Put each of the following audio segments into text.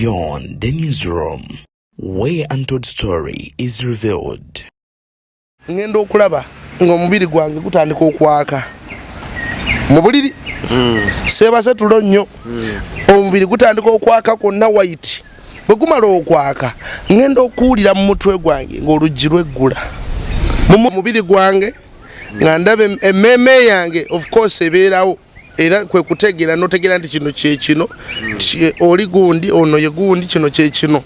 Beyond the Newsroom, where untold story is revealed. Ngenda okulaba ng'omubiri gwange gutandika okwaka mu buliri. Seebase tulo nnyo. Omubiri gutandika okwaka kwonna white. Bwe gumala okwaka, ngenda okuwulira mu mutwe gwange ng'oluggi lweggula mu mubiri gwange, nga ndaba emmeeme yange. Of course ebeerawo, era kwe kutegeera notegeera nti kino kyekino, oli gundi, ono ye gundi, kino kyekino.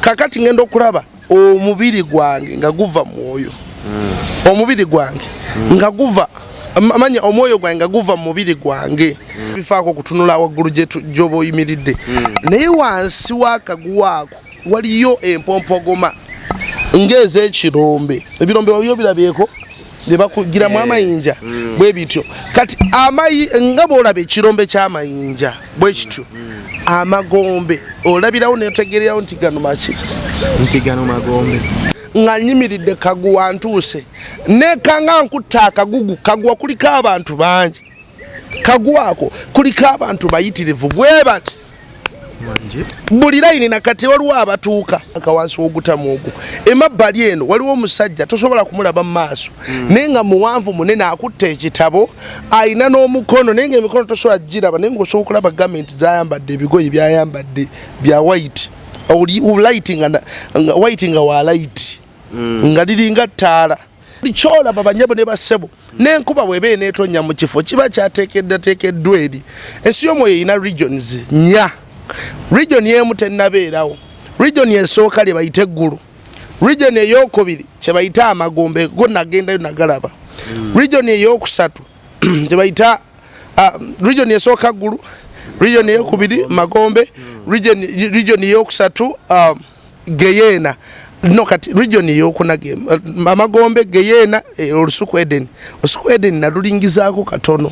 Kakati ngenda okulaba omubiri gwange nga guva mwoyo, omubiri gwange nga guva, manya omwoyo gwange nga guva mu mubiri gwange. Bifaako okutunula waggulu gy'oba oyimiridde, naye wansi w'akaguwaako waliyo empompogoma ng'ez'ekirombe. Ebirombe wabyo birabyeko byebakugiramu amayinja bwe bityo. Kati amayi nga bw'olaba ekirombe ky'amayinja bwe kityo, amagombe olabirawo neotegererawo nti gano maki? Nti gano magombe. Nga nyimiridde kaguwa, ntuuse nekanga nkutta akagugu. Kaguwa kuliko abantu bangi, kaguwa ako kuliko abantu bayitirivu bwe bati buli layini. Nakati waliwo abatuuka akawansi w'ogutamu ogwo. Emabbali eno waliwo omusajja, tosobola kumulaba mu maaso, naye nga muwanvu, munene, akutta ekitabo, ayina n'omukono, naye nga emikono tosobola giraba, naye ngaosobola okulaba gamenti zayambadde, ebigoye byayambadde bya white. Oli light nga white, nga wa light, nga liringa ttaala. Kyolaba, banyabo ne bassebo, n'enkuba bweba eneetonnya mu kifo kiba kyateekeddateekeddwa eri ensi y'omwoyo. Erina regions nnya. Region emu tennabeerawo. Region esooka lye bayita eggulu. Region eyokubiri kye bayita amagombe, go nagendayo nagalaba. Region eyokusatu kye bayita region esooka ggulu, region eyokubiri magombe, region eyokusatu geyeena. No, kati region eyokuna amagombe, geyeena, olusuku Eden. Olusuku Eden nalulingizaako katono.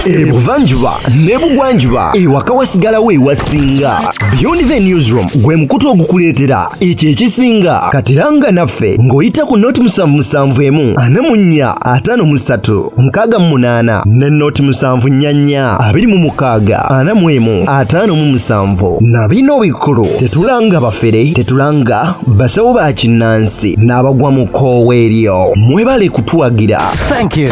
Ebuvanjuba ne bugwanjuba, ewaka wasigalawo ewasinga. Beyond the Newsroom gwe mukutu ogukuleetera ekyo ekisinga. Katiranga naffe ng'oyita ku 077 44 53 68 ne 074 26 41 57. Na bino bikulu: tetulanga bafere, tetulanga basawo ba kinnansi n'abagwa mu kkoowa eryo. Mwebale kutuwagira. Thank you.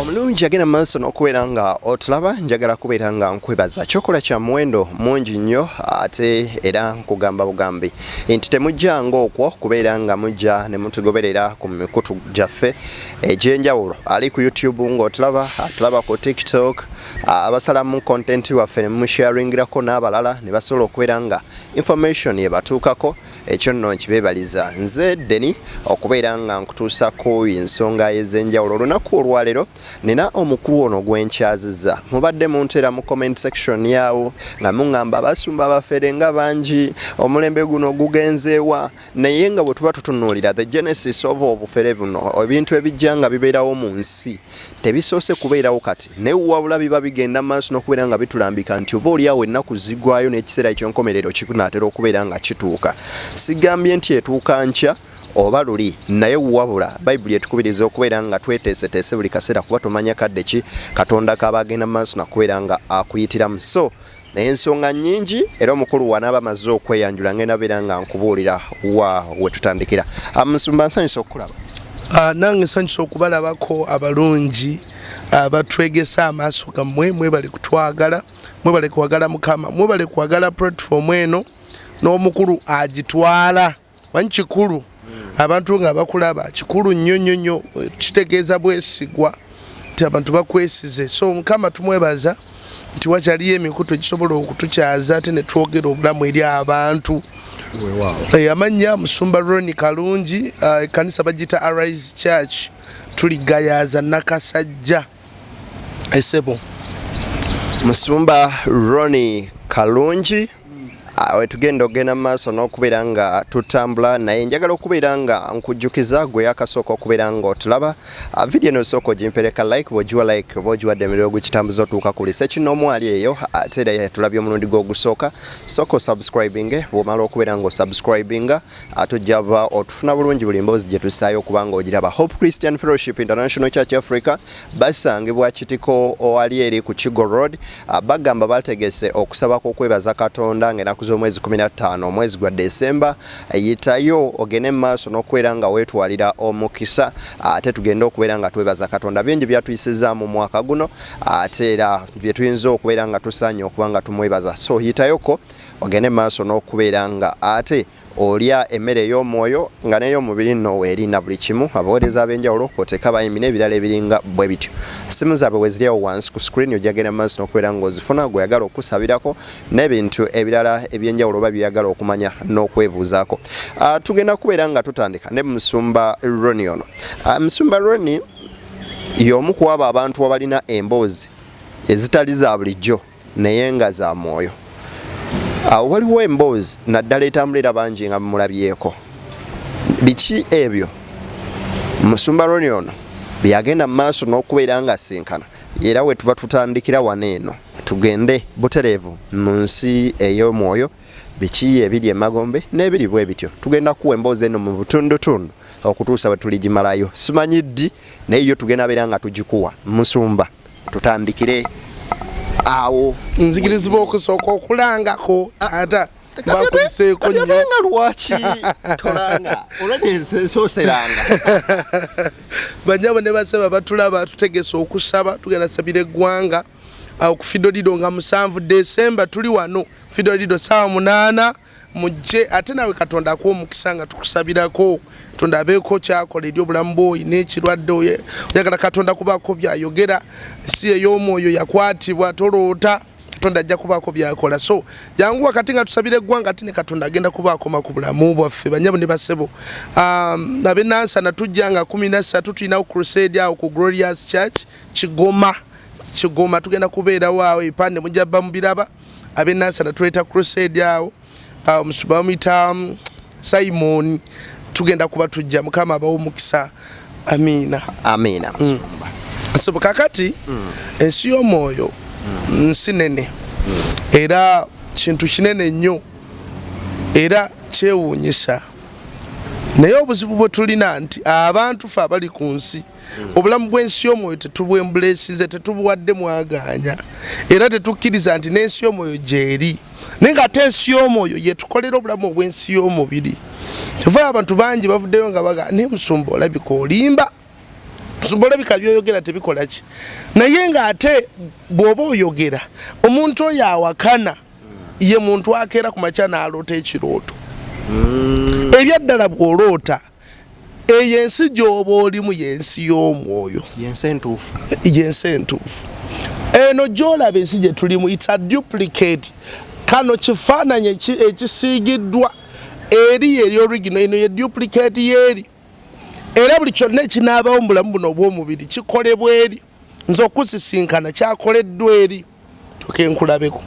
Omulungi agenda mu maaso n'okubeera nga otulaba, njagala kubeera nga nkwebaza kyokola kya muwendo mungi nnyo. Ate era nkugamba bugambi nti temujjanga okwo kubeera nga mujja ne mutugoberera ku mikutu gyaffe egy'enjawulo. Ali ku YouTube ng'otulaba, atulaba ku TikTok, abasalamu content waffe ne mumusharingirako n'abalala ne basobola okubeera nga information ebatuukako. Ekyo nno nkibeebaliza nze Deni okubeera nga nkutuusako ensonga ez'enjawulo. Olunaku olwaleero nina omukulu ono gwenkyazizza. Mubadde munteera mu comment section yawo nga muŋŋamba abasumba abafere nga bangi, omulembe guno gugenzeewa? Naye nga bwe tuba tutunuulira the genesis of obufere buno, ebintu ebijja nga bibeerawo mu nsi tebisoose kubeerawo kati, naye wabula biba bigenda maaso n'okubeera nga bitulambika nti oba oliawo ennaku zigwayo n'ekiseera eky'enkomerero kinaatera okubeera nga kituuka. Sigambye nti etuuka nkya oba luli, naye wabula Bayibuli etukubiriza okubeera nga tweteeseteese buli kaseera, kuba tomanya kadde ki Katonda kaba agenda maaso nakubeera nga akuyitiramu. So ensonga nnyingi, era omukulu wanaaba amaze okweyanjula ngenda beera nga nkubuulira wa we tutandikira. Musumba, nsanyusa okukulaba. Nange nsanyusa okubalabako abalungi abatwegesa amaaso gammwe. Mwebale kutwagala, mwebale kwagala Mukama, mwebale kwagala platform eno n'omukulu agitwala. Manyi kikulu abantu nga bakulaba, kikulu nnyo nnyo nnyo, kitegeeza bwesigwa nti abantu bakwesize. So Mukama tumwebaza nti wakyaliyo emikutu egisobola okutukyaza ate ne twogera obulamu eri abantu. Amannya Musumba Roni Kalungi, ekkanisa bagiyita Arise Church, tuli Gayaza, Nakasajja, esebo. Musumba Roni Kalungi. Wetugenda okugenda mu maaso n'okubeera nga tutambula, naye njagala okubeera nga nkujjukiza gwe yakasooka okubeera nga otulaba vidiyo eno, osooka ogimpereka like, bw'ogiwa like oba ogiwadde emiriro gukitambuza otuuka ku lisa ekinoomu ali eyo. Ate era yatulabye omulundi gw'ogusooka, sooka osubscribinge. Bw'omala okubeera nga osubscribinga, ate ojja ba otufuna bulungi buli mboozi gye tussaayo okubanga ogiraba. Hope Christian Fellowship International Church Africa basangibwa Kitiko owali eri ku Kigo Road. Bagamba bategese okusaba kw'okwebaza Katonda ng'ennaku z'omwezi 15 omwezi gwa Desemba. Yitayo ogende mu maaso n'okubeera nga weetwalira omukisa, ate tugende okubeera nga twebaza Katonda bingi byatuyisizaamu mu mwaka guno, ate era bye tuyinza okubeera nga tusaanye okuba nga tumwebaza. So yitayoko ogende mu maaso n'okubeera nga ate olya emmere ey'omwoyo nga n'ey'omubiri nno weeri na buli kimu, abaweereza ab'enjawulo kwoteeka abayimbi n'ebirala ebiringa bwe bityo. Simu zaabwe weziri awo wansi ku screen, ojja genda mu maaso n'okubeera ng'ozifuna gweyagala okusabirako n'ebintu ebirala eby'enjawulo oba byeyagala okumanya n'okwebuuzaako. Tugenda kubeera nga tutandika ne Musumba Ronnie ono. Musumba Ronnie y'omu ku abo abantu abalina emboozi ezitali za bulijjo naye nga za mwoyo. Awo waliwo emboozi naddala etambula era bangi nga mulabyeko. Biki ebyo Musumba Ronnie ono byagenda mu maaso n'okubeera nga asinkana? Era we tuba tutandikira wano eno tugende butereevu mu nsi ey'omwoyo, biki ebiri emagombe n'ebiri bwe bityo. Tugenda kuwa emboozi eno mu butundutundu okutuusa bwe tuligimalayo, simanyi ddi, naye yo tugenda beera nga tugikuwa. Musumba, tutandikire awo. Nzikirizibwa okusooka okulangako taata? Bakuliseeko nnyo. Nga lwaki tolanga olwedde ensooseranga? Banyabo ne basaba batulaba, tutegese okusaba, tugenda sabira eggwanga awo ku Fidolido nga 7 Desemba. Tuli wano Fidolido saawa 8, mujje. Ate nawe Katonda akuwa omukisa nga tukusabirako, Katonda abeeko kyakola eri obulamu bwo. Oyina ekirwadde, oyagala Katonda kubaako byayogera, ensi ey'omwoyo yakwatibwa, toloota, Katonda ajja kubaako byakola. So jangu wakati nga tusabira eggwanga, ate ne Katonda agenda kubaakoma ku bulamu bwaffe. Banyabo ne basebo, abenansana tujja nga 13, tulinawo crusade awo ku Glorious Church Kigoma. Kigoma tugenda kubeerawo awo, ebipande mujja bba mubiraba. Abenansana tuleeta crusade awo, omusumba bamuyita Simon. Tugenda kuba tujja. Mukama abawo omukisa, amiina. Amiina. Sebo, kakati ensi y'omwoyo nsi nene era kintu kinene nnyo era kyewuunyisa, naye obuzibu bwe tulina nti abantu fe abali ku nsi, obulamu bw'ensi y'omwoyo tetubwembulesize, tetubuwadde mwagaanya, era tetukkiriza nti n'ensi y'omwoyo gyeri, naye ng'ate ensi y'omwoyo yetukolera obulamu obw'ensi y'omubiri. Kyova abantu bangi bavuddeyo nga baga, naye musumba olabika olimba, musumba olabika byoyogera tebikola ki, naye ng'ate bw'oba oyogera omuntu oyo awakana ye muntu akeera ku makya n'aloota ekirooto. Ebyaddala bw'oloota, eyo ensi gy'oba olimu y'ensi y'omwoyo. Yensi entuufu. Yensi entuufu eno gy'olaba, ensi gye tulimu, it's a duplicate. Kano kifaananyi ekisiigiddwa eri eri original, eno ye duplicate y'eri. Era buli kyonna ekinaabawo mu bulamu buno obw'omubiri kikolebwa eri. Nze okusisinkana kyakoleddwa eri, tuke nkulabeko.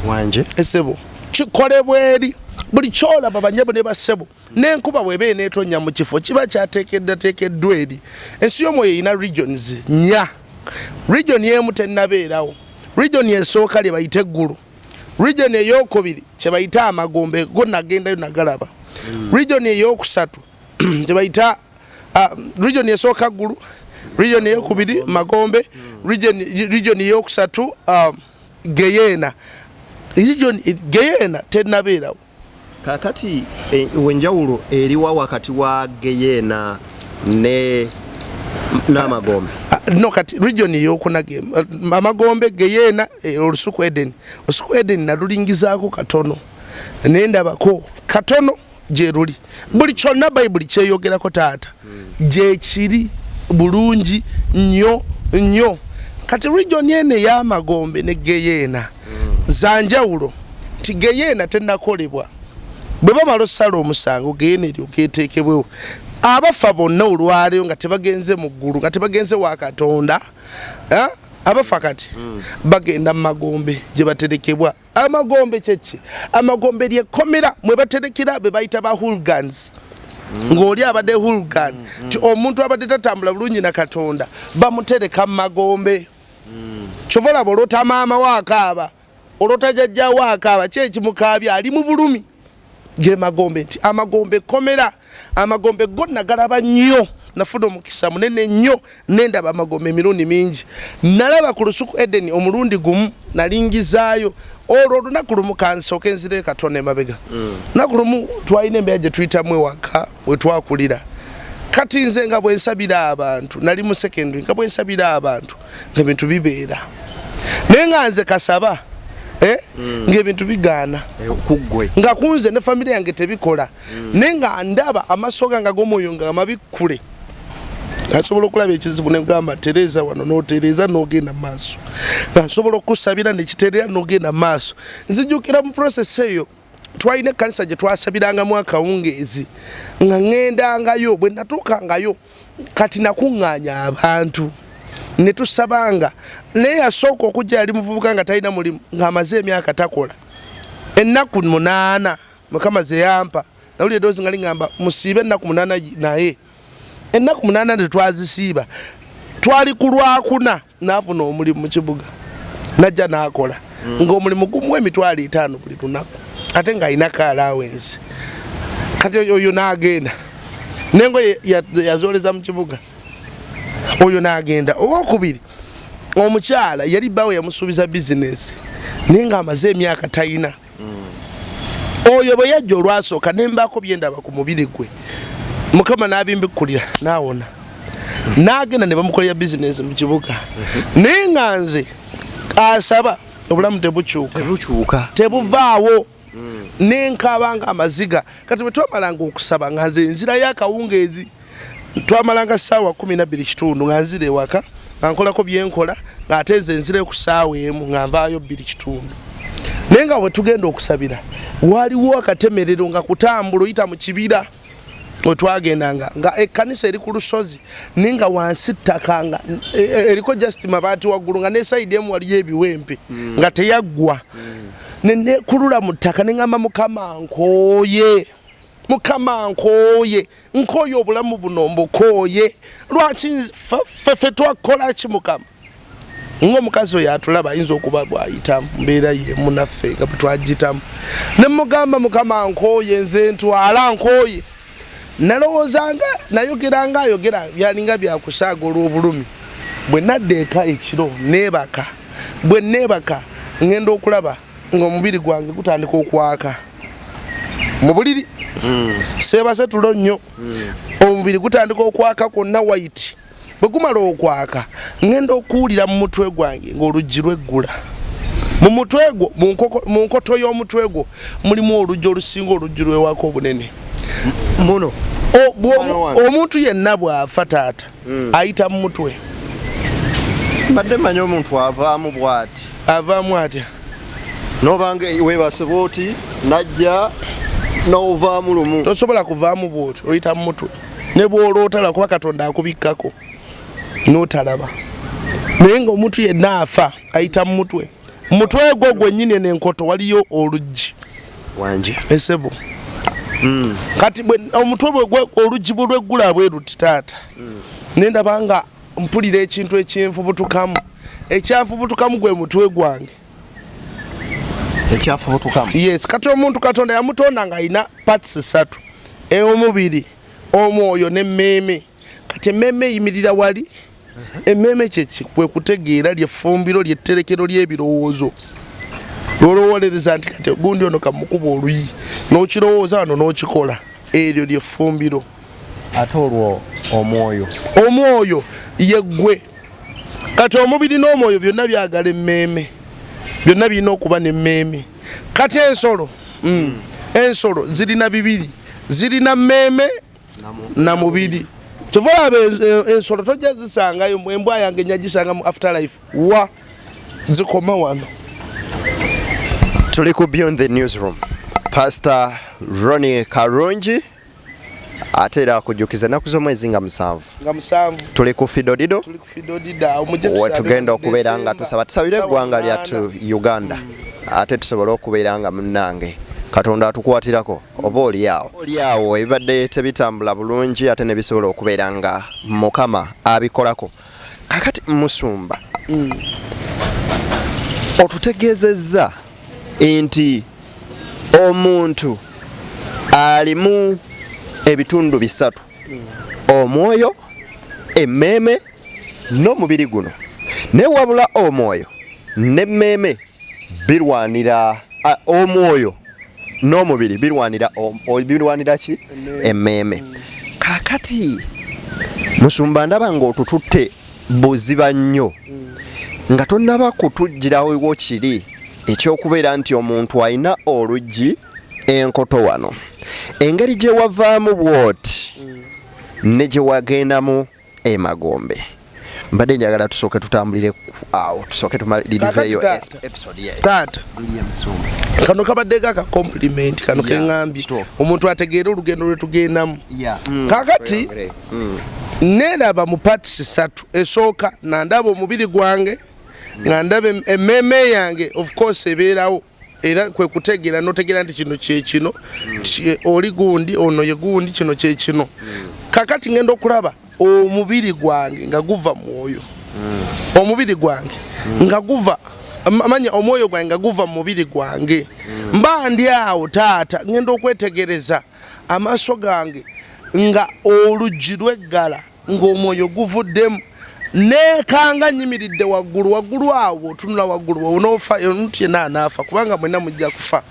Wanje? Esebo, kikolebwa eri. Buli kyolaba, banyabo ne basebo, n'enkuba bweba eneetonya mu kifo kiba kyateekeddateekeddwa eri. Ensi y'omwoyo erina regions nnya. Region emu tennabeerawo. Region esooka lye bayita eggulu. Region eyokubiri kye bayita amagombe, go nagendayo nagalaba. Region eyokusatu kye bayita region esooka ggulu, region eyokubiri magombe, region eyokusatu geyeena. Region geyeena tennabeerawo. Kakati wenjawulo eriwa wakati wa geyeena ne n'amagombe? No, kati region eyokuna amagombe, geyeena, olusuku Eden. Olusuku Eden nalulingizaako katono, nendabako katono gye luli. Buli kyonna Bayibuli kyeyogerako, taata, gyekiri bulungi nnyo nnyo. Kati region eno ey'amagombe ne geyeena zanjawulo nti geyeena tenakolebwa. Bwe bamala osala omusango, geyeena eryoka eteekebwewo. Abafa bonna olwaleero nga tebagenze mu ggulu, nga tebagenze wa Katonda, abafa kati bagenda mu magombe gye baterekebwa. Amagombe kyeki? Amagombe lyekkomera mwe baterekera be bayita ba hooligans. Ng'oli abadde hooligan, ti omuntu abadde tatambula bulungi na Katonda bamutereka mu magombe. Kyova olaba olota maama we akaaba, olota jjajjaawo akaaba, ki ekimukaabya? Ali mu bulumi. Ge magombe. Nti amagombe ekkomera, amagombe go nagalaba nnyo. Nafuna omukisa munene nnyo nendaba amagombe emirundi mingi. Nalaba ku lusuku Edeni omulundi gumu, nalingizaayo olwo olunaku lumu. Kansooke nzire katono emabega. Lunaku lumu twalina embeera gye tuyitamu ewaka we twakulira. Kati nze nga bwe nsabira abantu, nali mu secondary, nga bwe nsabira abantu nga ebintu bibeera, naye nga nze kasaba, eh? Ng'ebintu bigaana. Kuggwe? Nga kunze ne famire yange tebikola, naye nga ndaba amaaso gange ag'omwoyo nga mabikkule, asobola okulaba ekizibu negamba tereeza wano, notereeza nogenda mu maaso, nga nsobola okusabira nekitereera nogenda mu maaso. Nzijukira mu process eyo twalina ekkanisa gye twasabirangamu akawungeezi, nga ŋŋendangayo. Bwe natuukangayo kati nakuŋŋaanya abantu ne tusabanga, naye yasooka okujja yali muvubuka nga talina mulimu, ng'amaze emyaka takola. Ennaku 8 Mukama ze yampa, nawulira eddoboozi nga liŋŋamba musiibe ennaku 8. Naye ennaku 8 tetwazisiiba, twali ku Lwakuna n'afuna omulimu mu kibuga, najja n'akola, ng'omulimu gumuwa 50,000 buli lunaku, ate ng'alinako allowance. Kati oyo n'agenda nengoye yazooleza mu kibuga, oyo n'agenda. Owokubiri omukyala yali bbaawe yamusuubiza bizinesi, naye ng'amaze emyaka talina. Oyo bwe yajja olwasooka nembaako byendaba ku mubiri gwe, Mukama n'abimbikkulira, n'awona, n'agenda ne bamukolera bizinesi mu kibuga. Naye nga nze asaba obulamu tebukyuka. Tebukyuka. Tebuvaawo. Nenkaaba nga amaziga. Kati bwe twamalanga okusaba, nga nze nzirayo akawungeezi, twamalanga saawa 12:15 nga nzira ewaka, nga nkolako byenkola, ng'ate nze nzirayo ku saawa 1, nga nvaayo 2:15. Naye nga bwe tugenda okusabira waliwo akatemerero nga kutambula oyita mu kibira wetwagendanga, nga ekkanisa eri ku lusozi, naye nga wansi ttaka, nga eriko just mabaati waggulu, nga ne side emu waliyo ebiwempe, nga teyaggwa. Nenekulula mu ttaka neŋŋamba, "Mukama, nkooye. Mukama, nkooye, nkooye obulamu buno, mbukooye. Lwaki ffe twakola ki, Mukama?" Ng'omukazi oyo atulaba ayinza okuba bw'ayitamu mbeera yemu naffe nga bwe twagiyitamu. Ne mugamba, "Mukama, nkooye, nze ntwala, nkooye." Nalowoozanga nayogeranga ayogera byalinga byakusaaga olw'obulumi. Bwe nadda eka ekiro neebaka, bwe neebaka ngenda okulaba ng'omubiri gwange gutandika okwaka mu buliri. Seebase tulo nnyo, omubiri gutandika okwaka kwonna white. Bwe gumala okwaka, ngenda okuwulira mu mutwe gwange ng'oluggi lweggula. Mu mutwe gwo, mu nkoto y'omutwe gwo mulimu oluggi olusinga oluggi lwewaka obunene. Muno? Omuntu yenna bw'afa, taata, ayita mu mutwe. Mbadde mmanyi omuntu avaamu bw'ati. Avaamu atya? Nobanga weebase bwoti, najja n'ovaamu lumu. Tosobola kuvaamu bwoti, oyita mu mutwe. Ne bw'oloota, kuba Katonda akubikkako n'otalaba, naye ng'omuntu yenna afa ayita mu mutwe. Mutwe gwo gwennyini n'enkoto waliyo oluggi. Wangi? Esebo. Kati omutwe oluggi bwe lweggula bwe luti, taata, nendaba nga mpulira ekintu ekyenfubutukamu. Ekyafubutukamu gwe mutwe gwange. Ekyafubutukamu? Yes. Kati omuntu Katonda yamutonda ng'alina parts ssatu: omubiri, omwoyo n'emmeeme. Kati emmeeme eyimirira wali. Emmeeme kyeki? Kwe kutegeera, lyeffumbiro, lyetterekero ly'ebirowoozo. Lwolowoolereza nti kati gundi ono kamukuba oluyi, n'okirowooza wano n'okikola, eryo lyeffumbiro. Ate olwo omwoyo? Omwoyo yeggwe. Kati omubiri n'omwoyo byonna byagala emmeeme, byonna birina okuba n'emmeeme. Kati ensolo, ensolo zirina bibiri, zirina mmeeme na mubiri. Kyova olaba ensolo tojja zisangayo. Embwa yange nyagisanga mu afterlife, wa zikoma wano. Tuli ku Beyond the Newsroom, Pastor Ronnie Karungi. Ate era akujjukiza ennaku z'omwezi nga 7. Nga 7. Tuli ku Fidodido. Tuli ku Fidodida, omujje. Wetugenda okubeera nga tusaba, tusabire eggwanga lyattu Uganda. Ate tusobole okubeera nga munnange Katonda atukwatirako oba oli awo oli awo ebibadde tebitambula bulungi, ate ne bisobola okubeera nga Mukama abikolako. Kakati musumba, otutegeezezza nti omuntu alimu ebitundu bisatu, omwoyo, emmeeme n'omubiri guno, naye wabula omwoyo n'emmeeme birwanira, omwoyo n'omubiri birwanira, birwanira ki? Emmeeme. Kakati musumba, ndaba ng'otututte buziba nnyo nga tonnaba kutugirawo kiri ekyokubeera nti omuntu alina oluggi enkoto wano, engeri gye wavaamu bw'oti ne gye wagendamu emagombe. Mbadde njagala tusooke tutambulire awo, tusooke tumalirizeeyo episode ye. Taata, kano kabadde ka compliment kano keŋŋambye omuntu ategeere olugendo lwe tugendamu. Kakati neeraba mu parts ssatu. Esooka, nandaba omubiri gwange, nga ndaba emmeeme yange. Of course ebeerawo, era kwe kutegeera notegeera nti kino kyekino, oli gundi, ono ye gundi, kino kyekino. Kakati ngenda okulaba omubiri gwange nga guva mwoyo, omubiri gwange nga guva, manya omwoyo gwange nga guva mu mubiri gwange. Mba ndi awo taata, ngenda okwetegereza amaaso gange nga oluggi lweggala, ng'omwoyo guvuddemu. Neekanga nyimiridde waggulu waggulu awo. Otunula waggulu, bwonoofa, omuntu yenna anaafa, kubanga mwenna mujja kufa,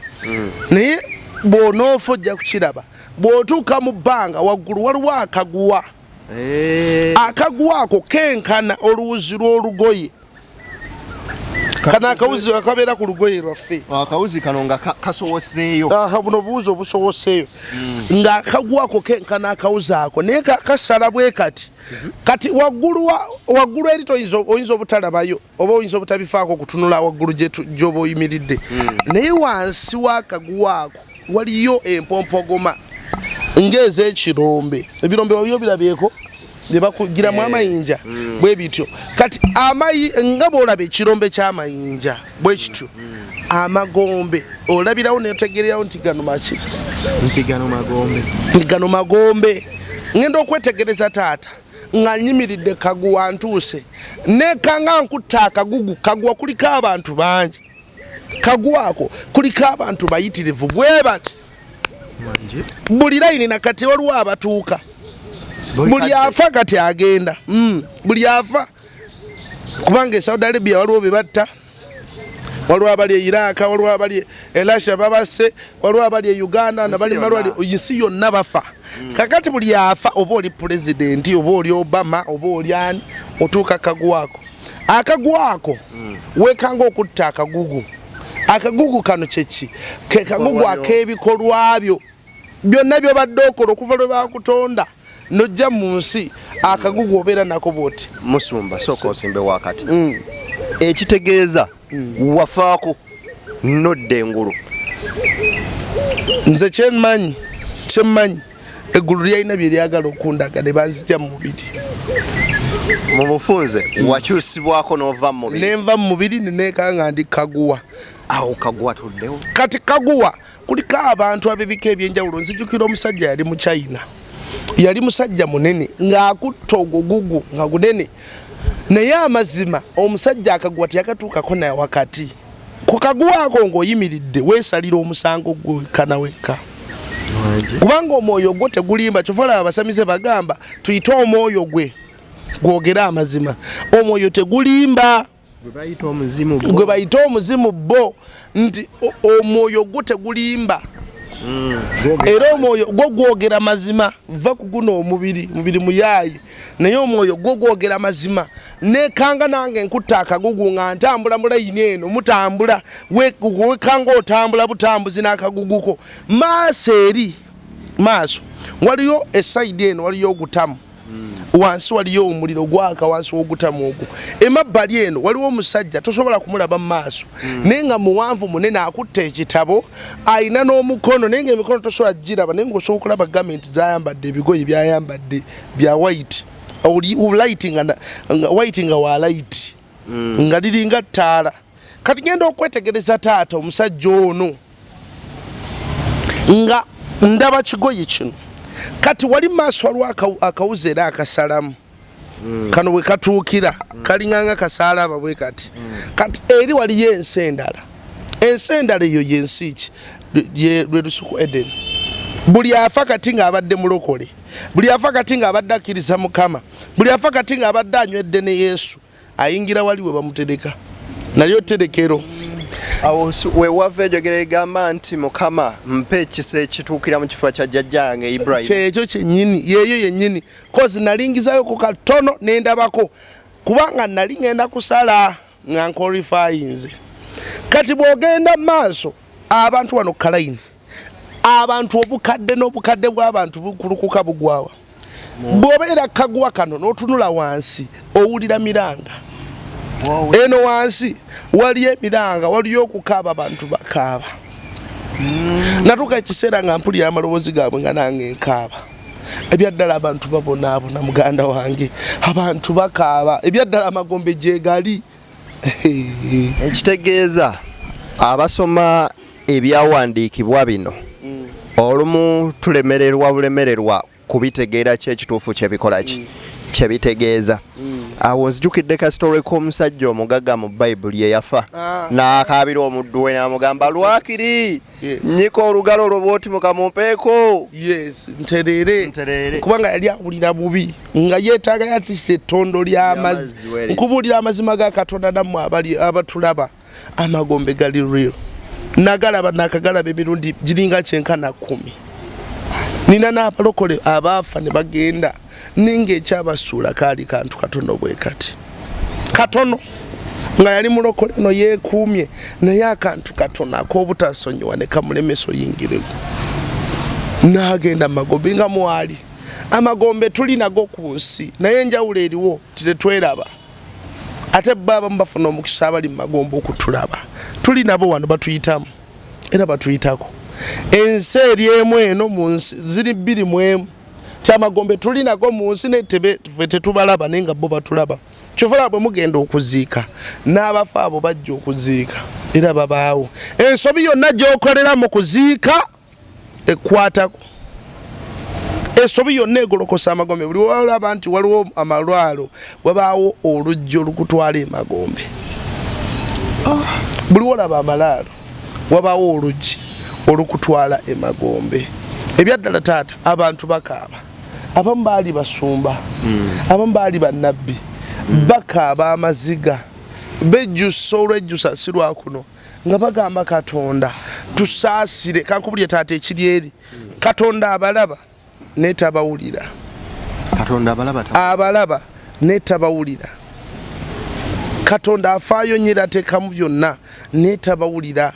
naye bw'onoofa ojja kukiraba. Bw'otuuka mu bbanga waggulu waliwo akaguwa. Akaguwa ako kenkana oluwuzi lw'olugoye. Kano akawuzi akabeera ku lugoye lwaffe. Akawuzi kano nga kasowoseeyo. Aha, buno obuwuzi obusowoseeyo, ng'akaguwa ako kenkana akawuzi ako, naye kasala bwe kati. Kati waggulu waggulu eri oyinza obutalabayo oba oyinza obutabifaako okutunula waggulu gy'oba oyimiridde, naye wansi w'akaguwa ako waliyo empompogoma ng'ez'ekirombe. Ebirombe waliyo birabyeko bye bakugiramu amayinja bwe bityo. Kati amayi nga bw'olaba ekirombe ky'amayinja bwe kityo, amagombe olabirawo neotegererawo nti gano maki? Nti gano magombe. Nti gano magombe. Ngenda okwetegereza taata nga nyimiridde kaguwa, ntuuse nekanga nkutta akagugu. Kaguwa kuliko abantu bangi, kaguwa ako kuliko abantu bayitirivu bwe bati buli layini. Nakati waliwo abatuuka, buli afa kati agenda. Buli afa, kubanga e Saudi Arabia waliwo be batta, waliwo abali e Iraq, waliwo abali e Russia babase, waliwo abali e Uganda nabali malwaliro, ensi yonna bafa. Kakati buli afa, oba oli pulezidenti, oba oli Obama, oba oli ani, otuuka akagwako. Akagwako wekanga okutta akagugu. Akagugu kano kyeki? Ke kagugu ak'ebikolwa byo byonna byobadde okola okuva lwe bakutonda nojja mu nsi. Akagugu obeera nako bwoti. Musumba, sooka osimbe wakati. Ekitegeeza wafaako nodda engulu? Nze kyemmanyi, eggulu lyalina bye lyagala okundaga ne banzija mu mubiri. Mu bufunze wakyusibwako n'ova mu mubiri. Nenva mu mubiri, neneeka nga ndi kaguwa. Awo kaguwa tuddewo. Kati kaguwa kuliko abantu ab'ebika ebyenjawulo. Nzijukira omusajja yali mu China, yali musajja munene ng'akutta ogugugu nga gunene, naye amazima omusajja akaguwa teyakatuukako naye. Wakati ku kaguwa ako ng'oyimiridde weesalira omusango gwe wekka na wekka, kubanga omwoyo gwo tegulimba. Kyova olaba abasamize bagamba tuyite omwoyo gwe gwogere amazima. Omwoyo tegulimba. Gwe bayita omuzimu. Gwe bayita omuzimu bo nti omwoyo gwo tegulimba, era omwoyo gwo gwogera mazima. Va ku guno omubiri, mubiri muyaayi, naye omwoyo gwo gwogera mazima. Nekanga nange nkutta akagugu nga ntambula mu layini eno. Mutambula, wekanga otambula butambuzi n'akaguguko. Maaso eri maaso waliyo esayidi eno waliyo ogutamu, wansi waliyo omuliro gwaka wansi w'ogutamu ogwo. Emabbali eno waliwo omusajja tosobola kumulaba mu maaso, naye nga muwanvu munene, akutta ekitabo, ayina n'omukono, naye nga emikono tosobola giraba, naye ngaosobola okulaba gamenti zayambadde, ebigoye byayambadde bya white, oli light nga white, nga wa light, nga liringa ttaala. Kati genda okwetegereza taata omusajja ono nga ndaba kigoye kino. Kati wali maaso waliwo akawuzi era akasalamu. Kano bwe katuukira kalinganga kasaalaba bwe kati. Kati eri waliyo ensi endala. Ensi endala eyo yensi ki? Lwe lusuku Eden. Buli afa kati ng'abadde mulokole, buli afa kati ng'abadde akkiriza Mukama, buli afa kati ng'abadde anywedde ne Yesu, ayingira wali we bamutereka, nalyo tterekero. Awo wewava enjogera egamba nti Mukama mpa ekisa ekituukira mu kifo kya jjajjange Ibrahim. Kyekyo kyennyini, yeeyo yennyini. Kozi nalingizayo ku katono ne ndabako, kubanga nali ngenda kusala nga nqualifyinze. Kati bw'ogenda mu maaso, abantu wano kalayini, abantu obukadde n'obukadde bw'abantu bukulukuka bugwawa. Bw'obeera kaguwa kano n'otunula wansi owulira miranga. Eno wansi waliyo emiranga, waliyo okukaaba, abantu bakaaba. Natuuka ekiseera nga mpulira amaloboozi gaabwe nga nange nkaaba. Ebyaddala abantu babonaabona, muganda wange, abantu bakaaba. Ebyaddala amagombe gyegali. Ekitegeeza abasoma ebyawandiikibwa bino olumu tulemererwa bulemererwa kubitegeera ki ekituufu kyebikola ki kyebitegeeza. Awo nzijukidde ka story k'omusajja omugagga mu Bayibuli eyafa n'akaabira omuddu we n'amugamba lwakiri nnyika olugalo olwo bw'oti mukamumpeeko. Yes, ntereere. Kubanga yali awulira bubi nga yeetaaga yatisa ettondo ly'amazzi. Nkubuulira amazima ga Katonda nammwe abali abatulaba, amagombe gali real. Nagalaba nakagalaba emirundi giringa kyenkana 10. Nina n'abalokole abaafa ne bagenda, ninga ekyabasuula kaali kantu katono bwe kati katono, nga yali mulokole eno yeekuumye, naye akantu katono ak'obutasonyiwa ne kamulemesa oyingirego n'agenda mu magombe. Nga mwali amagombe tuli nago ku nsi, naye enjawulo eriwo titetweraba. Ate bo abamu bafuna omukisa abali mu magombe okutulaba, tuli nabo wano, batuyitamu era batuyitako. Ensi eri emu eno mu nsi ziri 21 ti amagombe tuli nago mu nsi, naye ffe tetubalaba, naye nga bo batulaba. Kyova bwe mugenda okuziika n'abafa abo bajja okuziika era babaawo. Ensobi yonna gy'okolera mu kuziika ekwatako, ensobi yonna egolokosa amagombe. Buli walaba nti waliwo amalwalo, wabaawo oluggi olukutwala emagombe. Buli walaba amalaalo, wabaawo oluggi olukutwala emagombe. Ebyaddala taata, abantu bakaaba. Abamu baali basumba, abamu baali bannabbi, bakaaba amaziga, bejjusa olwejjusa si lwakuno, nga bagamba Katonda tusaasire. Kankubulye taata, ekiri eri Katonda abalaba naye tabawulira. Katonda abalaba, abalaba naye tabawulira. Katonda afaayo nnyo era ateekamu byonna naye tabawulira.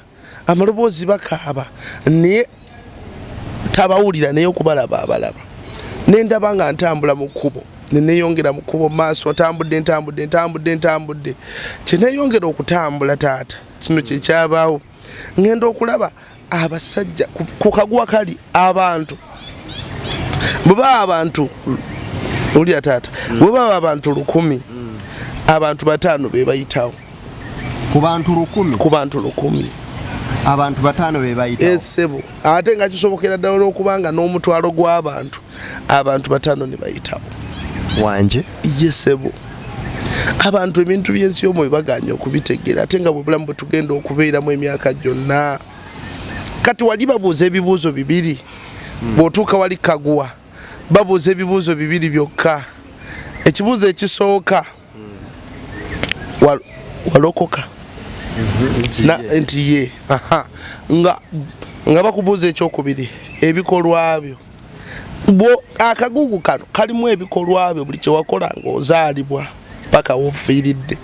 Amaloboozi bakaaba naye tabawulira, naye okubalaba abalaba. Nendaba nga ntambula mu kkubo, neneyongera mu kkubo maaso, ntambudde ntambudde ntambudde ntambudde, kyeneyongera okutambula taata, kino kyekyabaawo. Ngenda okulaba abasajja ku kaguwa kali, abantu bwe baba abantu, owulira taata, bwe baba abantu 1000, abantu 5 be bayitawo. Ku bantu 1000? Ku bantu 1000. Abantu 5 be bayitawo. Esebo, ate nga kisobokera ddala olwokubanga n'omutwalo gw'abantu, abantu 5 ne bayitawo. Wanje? Ye sebo. Abantu ebintu by'ensi y'omwoyo baganye okubitegeera, ate nga bwe bulamu bwe tugenda okubeeramu emyaka gyonna. Kati wali babuuza ebibuuzo 2, bw'otuuka wali kaguwa babuuza ebibuuzo 2 byokka. Ekibuuzo ekisooka, walokoka? Nti ye. Aha. Nga bakubuuza ekyokubiri, ebikolwa byo. Bwo akagugu kano kalimu ebikolwa byo, buli kyewakola ng'ozaalibwa paka wofiiridde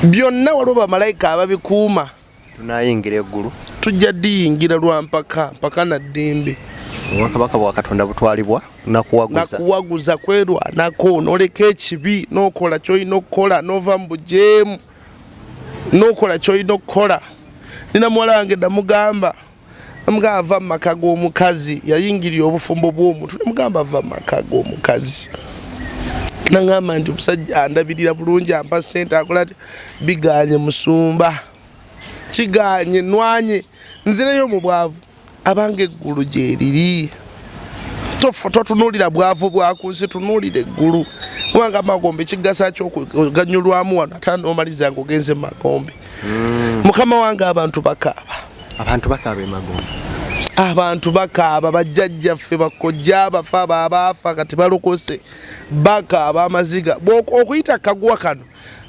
byonna, waliwo bamalayika ababikuuma. Tunayingira eggulu? Tujja diyingira lwa mpaka mpaka na ddembe. Obwakabaka bwa Katonda butwalibwa nakuwaguza. Nakuwaguza, kwerwanako noleka ekibi n'okola kyolina okukola, n'ova mu bujeemu n'okola kyolina okukola. Nina muwala wange namugamba, namugamba ava mu maka g'omukazi, yayingirira obufumbo bw'omuntu, namugamba ava mu maka g'omukazi. Nangamba nti omusajja andabirira bulungi, ampa sente, akola ti biganye musumba, kiganye, nwanye nzireyo mu bwavu. Abanga eggulu gyeriri, totunuulira bwavu bwa ku nsi, tunuulira eggulu, kubanga amagombe kigasa kyokuganyulwamu wano ate nomaliza nga ogenze mu magombe. Mukama wange, abantu bakaaba. Abantu bakaaba emagombe. Abantu bakaaba, bajjajjaffe, bakojja bafa, babaafa kati balokose, bakaaba amaziga. Okuyita kaguwa kano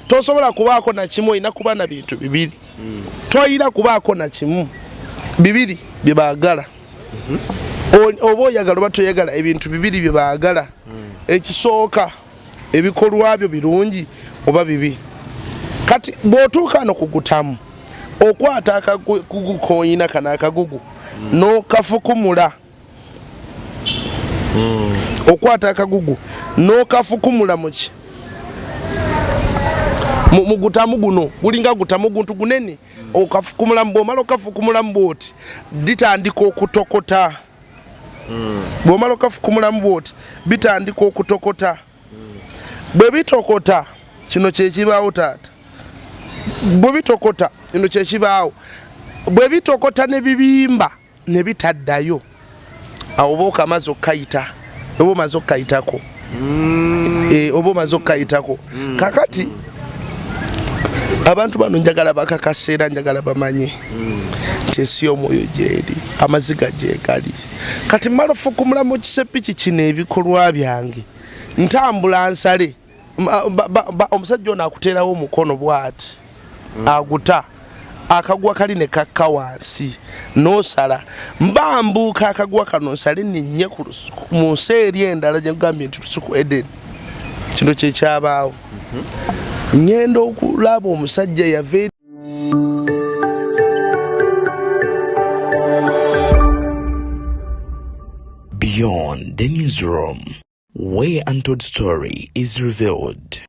tosobola kubaako na kimu, olina kuba na bintu bibiri. Toyina kubaako na kimu, bibiri bye baagala. Oba oyagala oba toyagala, ebintu bibiri bye baagala. Ekisooka, ebikolwa byo birungi oba bibi. Kati bw'otuuka no kugutamu, okwata akagugu koyina kano, akagugu n'okafukumula. Okwata akagugu n'okafukumula muki mu gutamu guno, gulinga gutamu guntu gunene, okafukumulamu. Bw'omala okafukumulamu bwoti, ditandika okutokota. Bw'omala okafukumulamu bwoti, bitandika okutokota. Bwe bitokota, kino kyekibaawo taata. Bwe bitokota, kino kyekibaawo. Bwe bitokota ne bibimba ne bitaddayo, awo oba okamaze okukayita, oba omaze okukayitako. Oba omaze okukayitako. Kakati abantu bano njagala bakakasa era njagala bamanye nti ensi y'omwoyo gyeri, amaziga gyegali. Kati mmala ofukumula mu kisepiki kino ebikolwa byange, ntambula nsale. Omusajja ono akuteerawo omukono bw'ati, aguta akagwa kali ne kakka wansi, n'osala. Mba mbuuka akagwa kano, nsale ninnye mu nsi eri endala gye nkugambye nti lusuku Eden. Kino kyekyabaawo. Ngenda okulaba omusajja yava eri Beyond the Newsroom, where untold story is revealed.